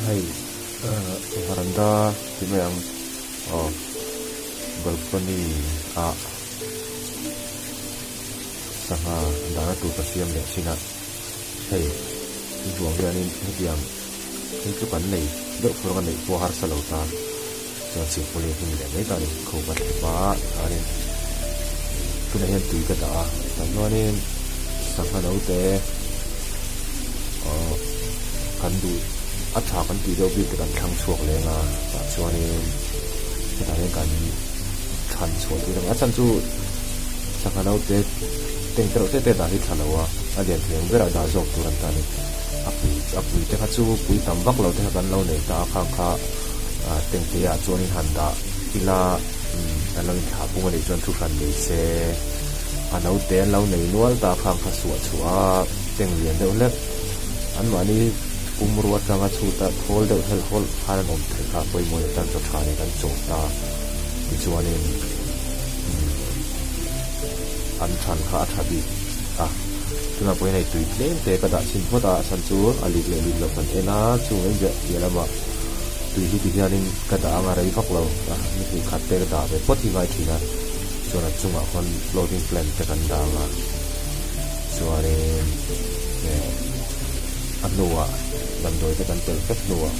Hei ah varanda ti mai ang aw balcony ah sangha dahna tur ka siam leh thin a hei i hmuh ang hianin hetiang hi chu kan nei deuh fur anga neih pawh a harsa lo ta chuan silpauline hnim leh mai ta a ni kho ka hlep a tikhanin tunah hian tui ka dah a tah chuanin sangha naute aww kan duh a tha kan tih deuh bik te kan thlang chhuak leng a tah chuanin hetah hian kan thlan chhuah tir ang a chhan chu sangha naute teng te reuh te te dah hi tha lo a a lian thei ang berah dah zawk tur an ta a ni a pui a pui te kha chu pui tam vak lo te kha kan lo nei ta a khang kha ah tengte ah chuanin han dah ila umm an lo inthlah pung anih chuan thu hran nei se a naute an lo nei nual ta a khang kha suah chhuah a teng lian deuh hlek anmahni pumrua atanga chhuta thawl deuh helh hawlh khan an awm theih kha pawimawh leh tan chaw tha nen kan chawm ta tichuanin umm an than kha a tha bik a tunah pawhin hei tui tlem te ka dah chhin phawt a a chhan chu a lik leh lik loh kan en a chung mai ziah piah lamah tui hi tihianin ka dah anga rei vak lo a ni hnih khat te ka dah ve phawt hi ngai thin a chuan a chungah khawn floating plant te kan dah anga chuanin eh a hnuah damdawi te kan telh vek hnuah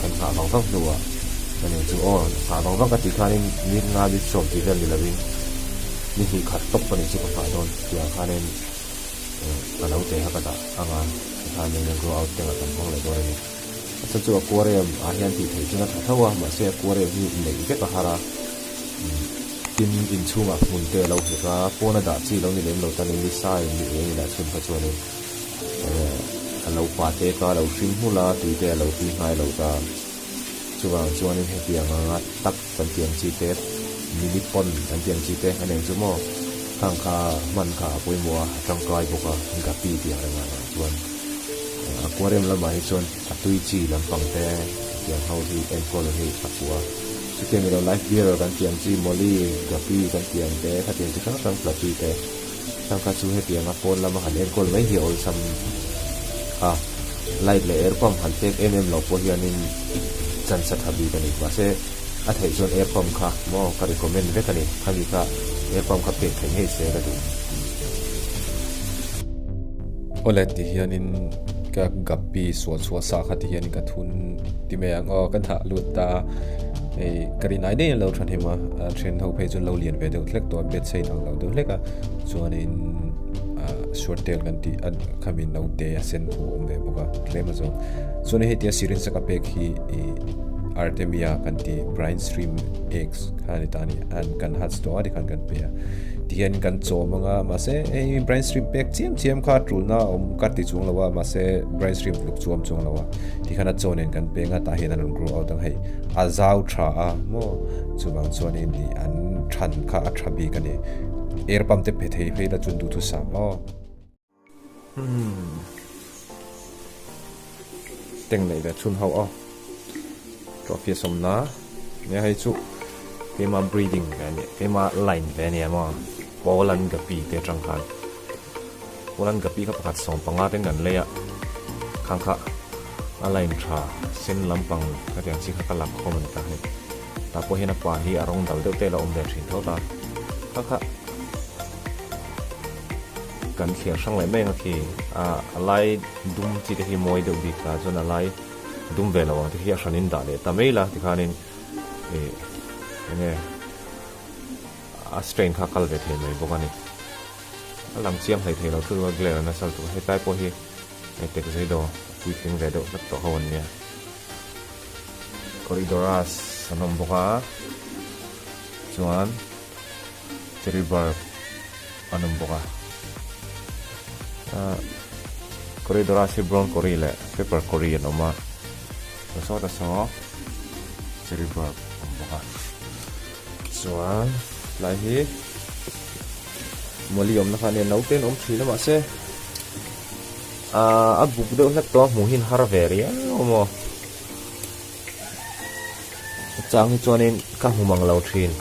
kan nghah vang vang hnuah ka nih chu aw nghah vang vang ka tih khanin ni nga ni sawm tih vel ni lovin ni hnih khat tawp ka nih chu ka nghah dawn tih ah khanin eh ka lo te kha ka dah ang a tikhanin a grow out te ah kan hmang leh dawn a ni a chhan chu aquarium ah hian tih theih chuan a tha tho a mahse aquarium hi neih vek a har a tin inchhungah hmun te a lo hek a pawn a dah chi lo ni lem lo tan in ni sa in ni eng in ah chhun kha chuanin eh a lo pa te kha a lo hring hmul a tui te a lo tui nghai lo ta chuvang chuanin hetiang anga tak kan tih ang chi te mini pond kan tih ang chi te a nei chu maw khang kha hman kha a pawimawh a a tangkai bawk a guppy tih ang rengah lah chuan aquarium lamah hi chuan a tui chi lampang te tiang ho hi enkawl hi a fuh a chutiang ni lo life bearer kan tih ang chi molly guppy kan tih ang te khatiang chi hrang hrang platy te khang kha chu hetianga pawn lama han enkawl mai hi a awlsam a light leh air pump han pek em em lo pawh hianin chance a tha bik a ni mahse a theih chuan air pump kha maw ka recommend vek a ni khami kha air pump kha pek theih ngei se ka duh. Awle ti hianin ka guppy sual chhuah sa kha ti hianin ka thun ti mai ang aw ka dah lut ta hei ka rin ai daih in lo tha hnem a a then ho phei chuan lo lian ve deuh hlek tawh a bet sei dang lo deuh hlek a chuanin ah short tail kan tih a khami naute a sen pawh a awm ve bawk a tlem a zawng chuanin hei tia syringe a ka pek hi ih artemia kan tih brine shrimp eggs kha a ni ta a ni an kan hatch tawh a tikhan kan pe a tihian kan chawm anga mahse hei brine shrimp pek chiam chiam kha tulna a awm ka ti chuang lo a mahse brine shrimp tluk chu a awm chuang lo a tikhan a chaw nen kan peng a tah hian an rawn grow out ang hei a zau tha a maw chuvang chuanin ih an than kha a tha bik a ni air pump te pe thei phei la chuan duhthusam aw. Teng neih ve chhun ho aw trophy a sawmna nia hei chu keima breeding ve a nia keima line ve a nia maw Poland guppy te atang khan Poland guppy kha pakhat 15 ten kan lei a khang kha a line tha sen lampang khatiang chi kha ka lak khawm a ni ta hei tah pawh hian a pa hi a rawng dal deuh te a la awm ve thin tho ta kha kha. Kan thliar hrang leh mai ang a khi a a lai dum chi te hi mawi deuh bik ta chuan a lai dum ve lo ang te khi a hranin dah leh ta mai la tikhanin ih enge a strain kha a kal ve thei mai bawk a ni a lang chiang hlei thei lo thil a glare a nasa lutuk a hetlai pawh hi hei tek zai dawh a puitling ve deuh hlek tawh ho an nia corridoras an awm bawk a chuan. Cherry bar an awm bawk a ahh corridor ah hi brown curry leh pepper curry an awm a ta saw ta saw cherry bar a awm bawk a chuan tlai hi mawli awmna kha a nia naute an awm thin a mahse ahh a buk deuh hlek tawh a hmuh hi an har ve riau maw. Chang hi chuanin ka hmu mang lo thin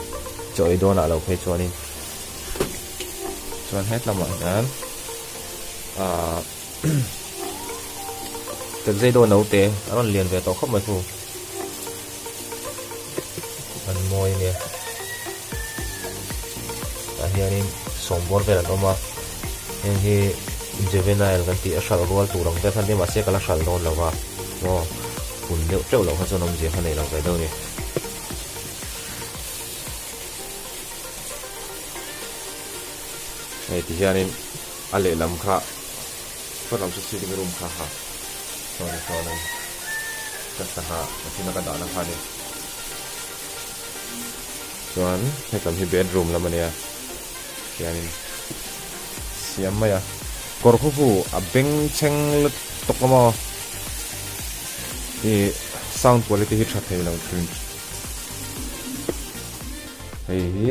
chaw ei dawnah lo phei chuanin chuan het lamah hian ahh. Tuxedo naute a rawn lian ve tawh khawp mai khu. An mawi ania. Tah hianin sawmbawr vel an awm a. Heng hi juvenile kan tih a hralh rual tur ang vel kha nia mahse ka la hralh dawn lo va. Maw pun deuh teuh loh kha chuan awmzia kha nei lo ve deuh a ni. Hei ti hianin a lehlam kha front lam chu sitting room kha ha sawn sawn in ka sangha machine a ka dahna kha a ni chuan hetlam hi bedroom lam a nia hianin siam mai a kawr khu hu a bengchheng lutuk a maw ih sound quality hi tha thei lo thin. Hei hi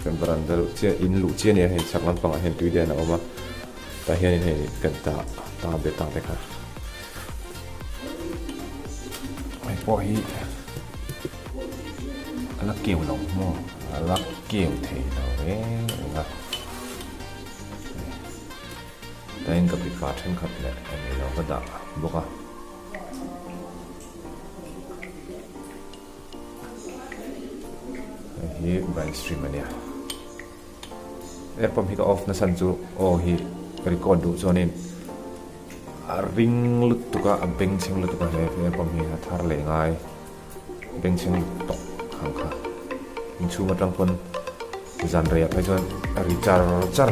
kan veranda luh chiah in luh chiah a nia hei chhak lampangah hian tui lian a awm a tah hianin hei kan tah ta be ta te kha hei pawh hi a la keu lo maw a la keu thei lo reng reng a tah hian ka pipa thenkhat leh eng ilo ka dah bawk a. Hei hi brine stream a nia. Air pump hi ka off na chhan chu aw hi ka record duh chuanin a ring lutuk a, a bengchheng lutuk a he air pump hi a thar leh ngai bengchheng lutuk ang kha. Inchhung atang pawn zan reiah phei chuan a ri char char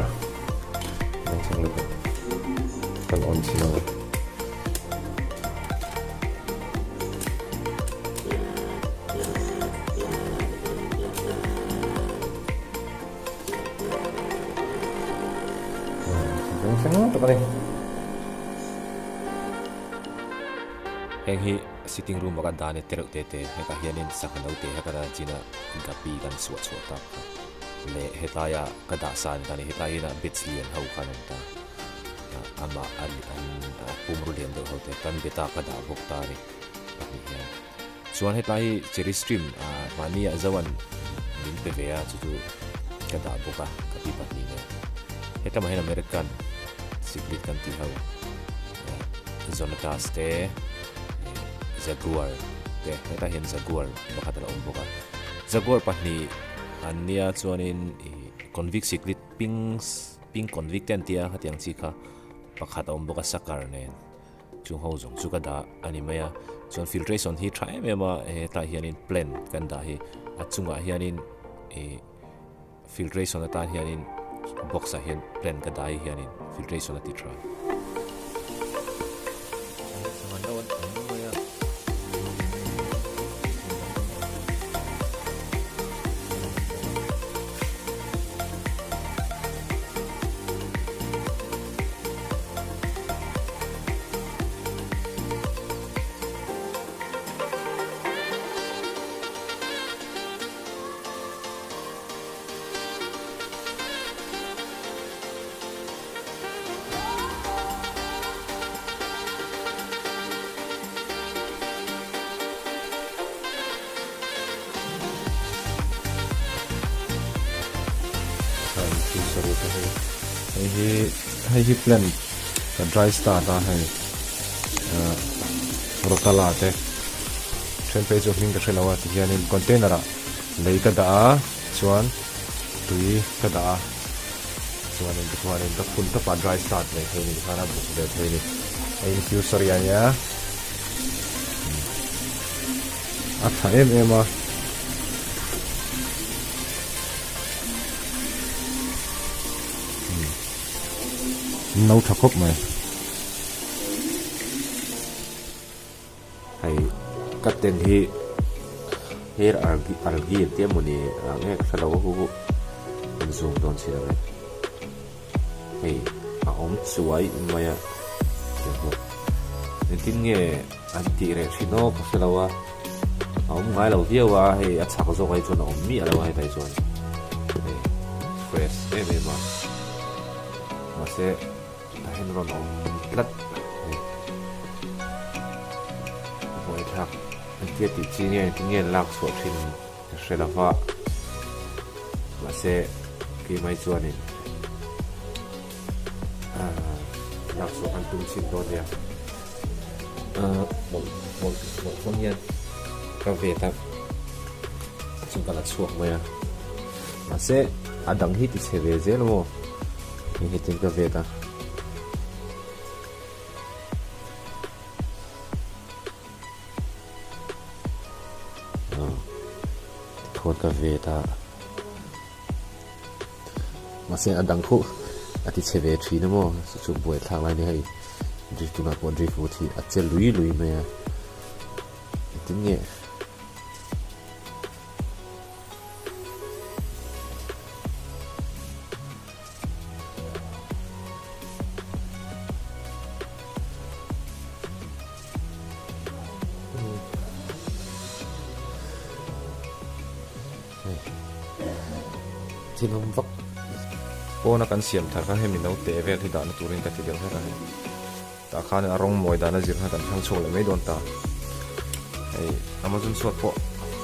bengchheng lutuk kan on chhin ang. Heng hi sitting room a kan dah a ni tereuh te te hetah hianin sangha no te kha kan chin a gapi kan suah chhuah tak kha leh hetaia ka dah sa a ni ta a ni hetlai hian beds lian ho kha an awm ta amah an a pumru lian deuh ho te kan bed a ka dah bawk ta a ni pahnih hian chuan hetlai hi cherry stream ah mahni ah zo an min pe ve a chu chu ka dah bawk a ka pi pahnih nen hetlamah hian American siklit kan tih ho Zonatas te Jaguar te hetah hian Jaguar pakhat a lo awm bawk a Jaguar pahnih an nia chuanin ih convict siklit pink pink convict te an tia hetiang chi kha pakhat a awm bawk a sucker nen chung ho zawng chu ka dah a ni mai a chuan filtration hi tha em em a hetlai hianin plant kan dah hi a chungah hianin ih Filtration atan hianin box ah hian plant ka dai hianin filtration a ti tha. Hei hi hei hi plant ka dry start a hei ah rotala te then phei chu hming ka hre lo a tihianin container ah lei ka dah a chuan tui ka dah a chuanin tikhuanin ka phun tawp a dry start ve thei ni tikhan a buk ve thei ni a infusory a nia a tha em em a. No tha khawp mai. Hei ka ten hi hair argi argi an tia mawni ah nge ka hrelo a hu hu an zoom dawn si lo e hei a awm chuai mai a tiang engtin nge an tih reh thin aw ka hrelo a a awm ngai lo viau a hei a chak zawk ai chuan a awm miah lo a hetah hi chuan hei fresh em em a mahse Tah hian rawn awm tlat a ni. Buaithlak engtia tih chi nge engtin nge an lak chhuah thin ka hre lo va mahse keimah hi chuanin ahh lak chhuah kan tum chhin dawn nia. Hmawlh hmawlh hmawlh hmang hian ka vet a chuan ka la chhuak mai a mahse a dang hi ti chhe ve zel maw hei hetiang ka vet a. Tikhuan ka vet a mahse a dang khuh a ti chhe ve thin a maw chu chu buaithlak lai a ni hei drift tunah pawh drift wood hi a che lui lui mai a engtin nge. Thil awm vak pawna kan siam thar kha hemi naute vel hi dahna turin ka ti deuh hlek a hei tah khan a rawng mawi dana zir kha kan thlang chhuak leh mai dawn ta hei amazon chhuat pawh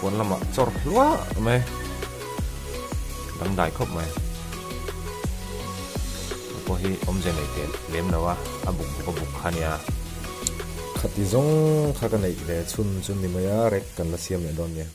pawn lamah chawr hluah mai dangdai khawp mai hei pawh hi awmze nei teh lem lo a a buk buk a buk kha nia. Khati zawng kha ka neih ve chhun chu ni mai a rek kan la siam leh dawn nia.